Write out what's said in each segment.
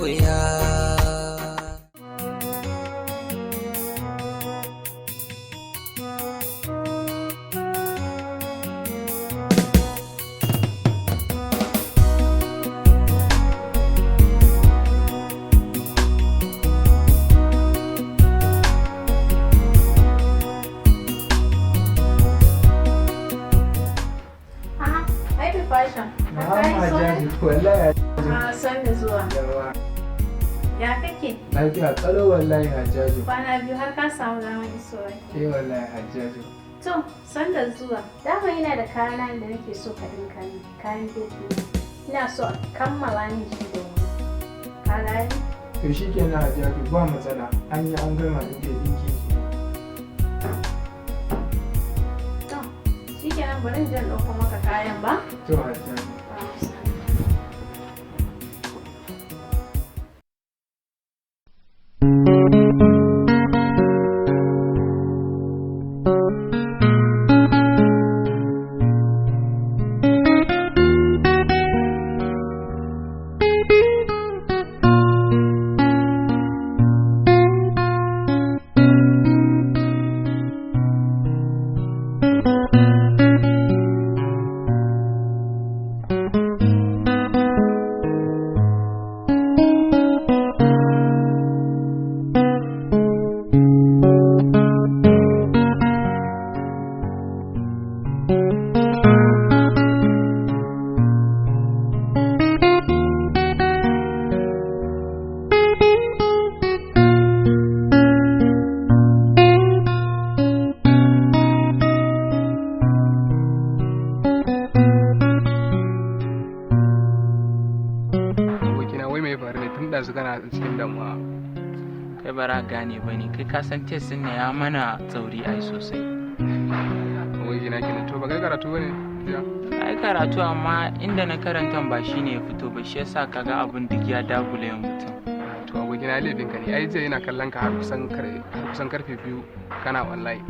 wuya. A'a, ai bi fashion. Na'am Hajjaji, wallahi. Ah, san da zuwa. Yawa. Ya kake? Lafiya kalau wallahi, Hajjaji. Kwana biyu har ka samu damar isowa. Eh wallahi, Hajjaji. To, san da zuwa. Dama ina da kayana da nake so ka dinka min, kayan baby. Ina so a kammala min shi da wuri. Ka gane? To shikenan Hajjaji, ba matsala. An yi an gama in dai dinki ki. To, shikenan, bari in je in ɗauko maka kayan ba? To Hajjaji. Ba matsala. Abokina, wai mai faru ne tun ɗazu kana cikin damuwa? Kai bara gane ba ne, kai ka san test ɗin ya mana tsauri ai sosai. Abokina kenan, to ba kai karatu bane jiya? Ai karatu, amma inda na karanta ba shine ya fito ba, shi yasa kaga abin duk ya dagule wa mutum. To abokina, laifin ka ne ai, jiya ina kallon ka har kusan karfe 2 kana online.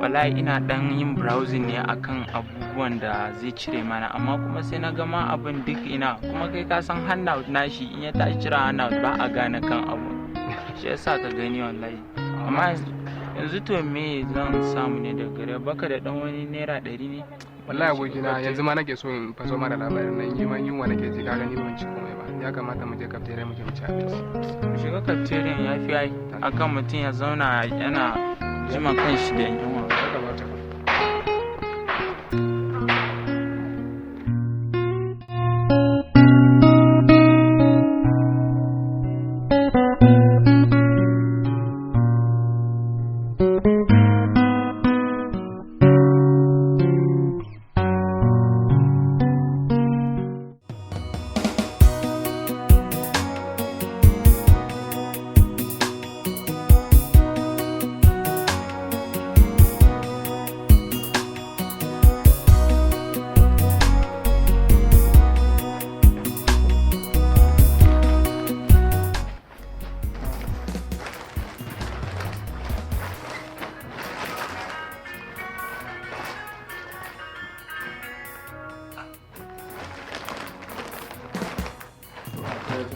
Wallahi ina dan yin browsing ne akan abubuwan da zai cire mana, amma kuma sai na gama abin duk ina kuma kai ka san handout nashi, in ya tashi cire handout ba a gane kan abu, shi yasa ka gani wallahi. Amma yanzu to me zan samu ne daga gare baka da dan wani ₦100 ne? Wallahi abokina, yanzu ma nake so in faso mara labarin nan, yi ma yunwa nake ji, ka gani ban ci komai ba. Ya kamata mu je cafeteria mu je mu ci abinci. Mu shiga cafeteria ya fi ai akan mutum ya zauna yana jima kanshi da yunwa. Ya kamata.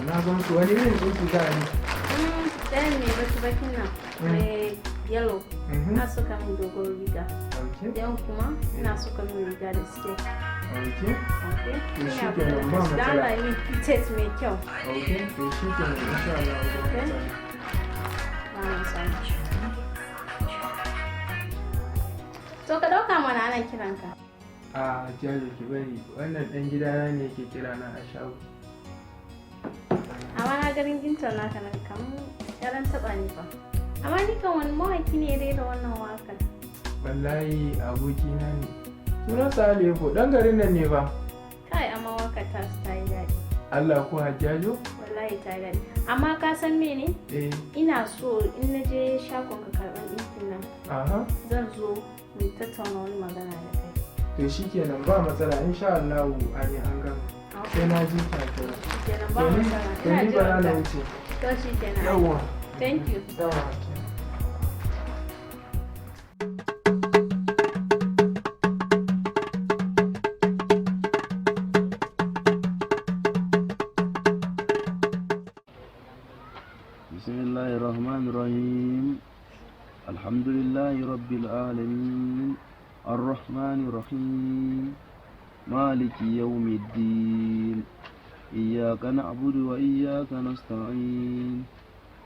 Na gan su, wani irin ɗinki za a yi? Ɗayan mai baki bakin nan, mai yellow. Ina so ka min dogon riga. Ɗayan kuma ina so ka min riga da skirt. Okay. Okay? To Ina shi kenan, ba buƙatar matsala. Allah yi min fitted mai kyau. Okay, to shi kenan, insha Allah ba Okay. matsala. Ba matsala. To ka ɗauka mana, ana kiranka. A Hajjaji, ki bari, wannan ɗan gidana ne yake kira na a shago. Amma na garin gintar naka nan kamar ya ɗan taɓa ni fa. Amma ni kan wani mawaki ne ya rera wannan waƙar? Wallahi abokina ne. Sunansa Aliko, ɗan garin nan ne ba. Kai, amma waƙar ta su ta yi daɗi. Allah ko, Hajjajo? Wallahi ta yi daɗi. Amma ka san mene? Eh. Ina so in na je shagon ka karɓar ɗinkin nan, zan zo mu tattauna wani magana da kai. To shi kenan, ba matsala, insha Allah an yi an gama. Sai na ji ka kira. Kenan ba matsala. To Ina ni bara jiran na ka. wuce. To shi kenan. Yawwa. Thank you. Yawwa. الحمد لله رب العالمين الرحمن الرحيم مالك يوم الدين إياك نعبد وإياك نستعين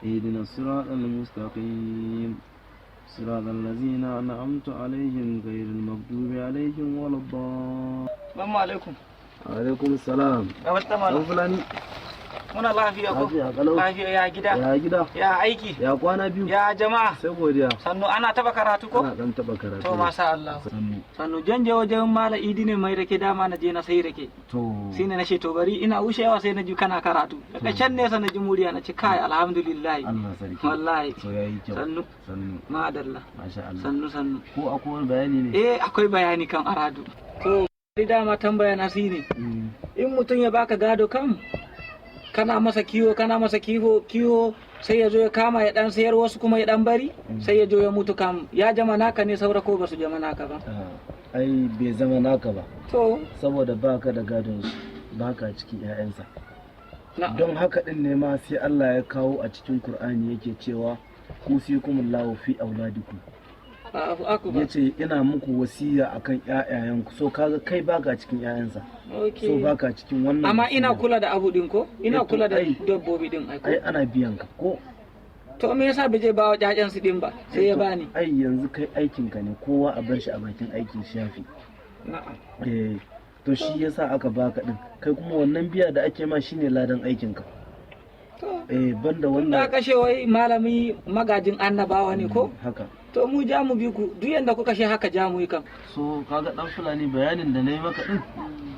اهدنا الصراط المستقيم صراط الذين أنعمت عليهم غير المغضوب عليهم ولا الضالين. Assalamu alaikum. عليكم السلام. Gabar malam. Ɗan Fulani. Muna lafiya ko? Lafiya kalau. Lafiya, ya gida? Ya gida? Ya aiki? Ya kwana biyu? Ya jama'a? Sai godiya. Sannu, ana taba karatu ko? Ana dan taba karatu. To, masha Allah. Sannu. Sannu, jan je wajen Mala Idi ne mai rake, dama na je na sai rake. To. Sai na ce to bari ina wushewa, sai na ji kana karatu. Daga can nesa na ji murya, na ce kai, alhamdulillah. Allah sarki. Wallahi. To, yayi kyau. Sannu. Sannu. Madalla. Masha Allah. Sannu sannu. Ko akwai wani bayani ne? Eh, akwai bayani kan aradu. To, dama tambaya na shine. In mutum ya baka gado kam, kana masa kiwo, kana masa kiwo kiwo, sai ya zo ya kama ya dan sayar wasu, kuma ya dan bari, sai ya zo ya mutu kam, ya jama naka ne saura ko basu jama naka ba? Ah, ai bai zama naka ba. To. Saboda baka da gadon shi, baka cikin 'ya'yansa. Na'am. Don haka din ne ma sai Allah ya kawo a cikin Kur'ani yake cewa usikumullahu fi auladikum. Allahu akbar. Yace ina muku wasiya akan ƴaƴayenku. So kaga kai baka cikin ƴaƴansa. Okay. So baka cikin wannan Amma ina wasiya. kula da abu din ko ina Eh, to kula da dabbobi din ai ko? Ai ana biyan ka ko? To, me yasa bai je ba wa ƴaƴan su din ba, sai ya Eh, to, bani? Ai yanzu kai aikin ka ne, kowa a bar shi a bakin aikin shi yafi. Na'am. Eh, to shi yasa aka baka din. Kai kuma wannan biya da ake ma shine ladan aikin ka. To. Eh, banda Da wannan. kashe wai malami magajin annabawa ne ko? Haka. To, mu ja mu bi ku, duk yanda kuka she haka ja mu yi kam. So kaga dan Fulani, bayanin da na yi maka din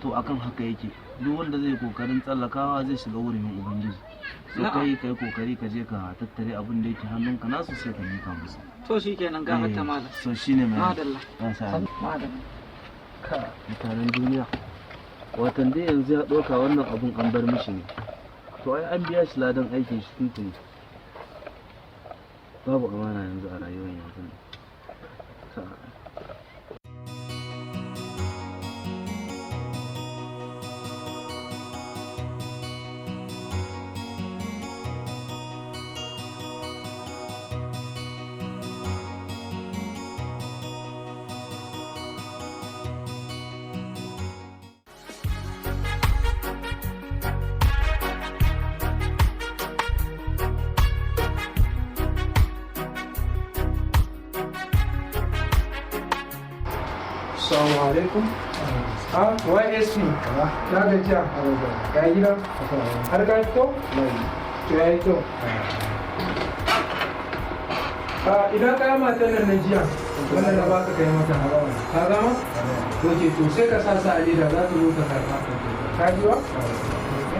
to akan haka yake. Duk wanda zai kokarin tsallakawa zai shiga wurin Ubangiji. So Na'am. kai kai kokari ka je ka tattare abin da yake hannunka nasu, sai ka mika musu. To, shikenan, gafarta Eh, malam. So shine mai. Madalla. Masha Allah. Madalla. Ka mutanen duniya, watan dai yanzu ya ɗauka wannan abun an bar mishi ne. To, ai an biya shi ladan aikin shi tuntuni. Babu amana yanzu a rayuwar yanzu nan. Ka. Assalamu alaikum. Ah, YSP. Na gajiya. Ya gida? Har ka fito? To, ya yi kyau. Ah, idan ka matan nan na jiya, wannan da baka kai mata. Ka gama? Ok, to sai ka sa sa a leda, za ta zo ta karɓa. Ka ji wa? Ok.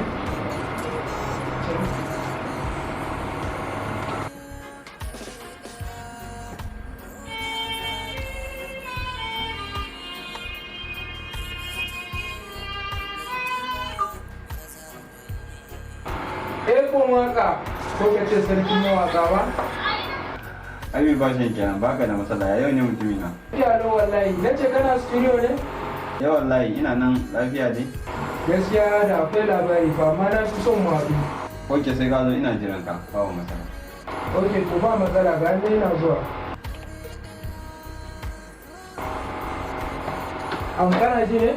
Ekon waka ko ka ce sarkin mawaka ba? Abi bashin kenan, baka da matsala, yau ne mutumi na. Yaro, wallahi, na ce kana studio ne? Ya wallahi ina nan, lafiya dai. Gaskiya da akwai labari fa, amma na fi son mu haɗu. Ok, sai ka zo, ina jiran ka, babu matsala. Ok, to ba matsala, ga ni ina zuwa. An kana ji ne?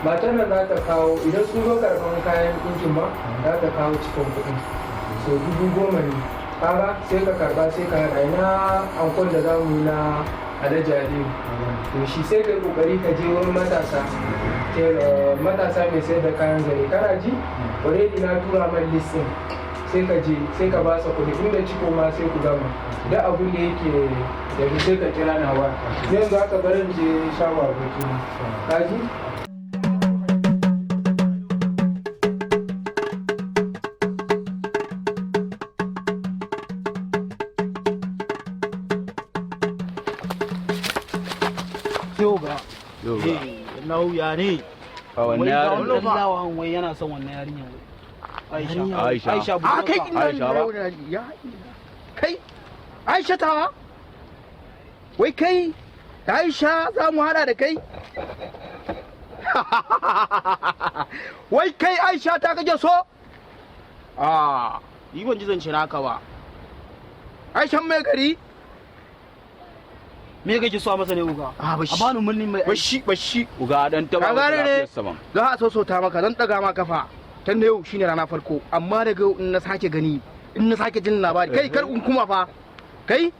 Matar nan za ta kawo, idan sun zo karɓar kayan ɗinkin ba, za ta kawo cikin kuɗin. So 10,000 ne. Kaga sai ka karɓa, sai ka haɗa ina ankon da za mu yi na Alhaji Aliyu. To shi sai ka yi ƙoƙari ka je wurin matasa. Matasa mai sayar da kayan zare. Kana ji? Already na tura man list ɗin. Sai ka je sai ka ba sa kuɗi, inda ciko ma sai ku gama. Duk abin da yake da sai ka kira na waya. Yanzu haka bari in je shago abokina. Ka ji? Yau ga. Nau ya ne? A wannan Wai ga yaron wannan da- lawan, wai yana son wannan yarinyar wai. Aisha. Aisha. Aisha. A kai. Aisha ba? Ya kai Aisha tawa? Wai kai Aisha za mu hada da kai? Wai kai Aisha ta kake so? Ah, yi ban ji zance naka ba. Aisha mai gari? Me kake so a masa ne, uga? A, bashi. A bani umarni mai aiki. Bashi, bashi. Uga, dan taba Ka masa gane ne? lafiyarsa ban. Za a sausauta maka, zan daga ma kafa. Tun da yau shine rana farko, amma daga yau in na sake gani, in na sake jin labari, kai, kar in kuma fa. Kai.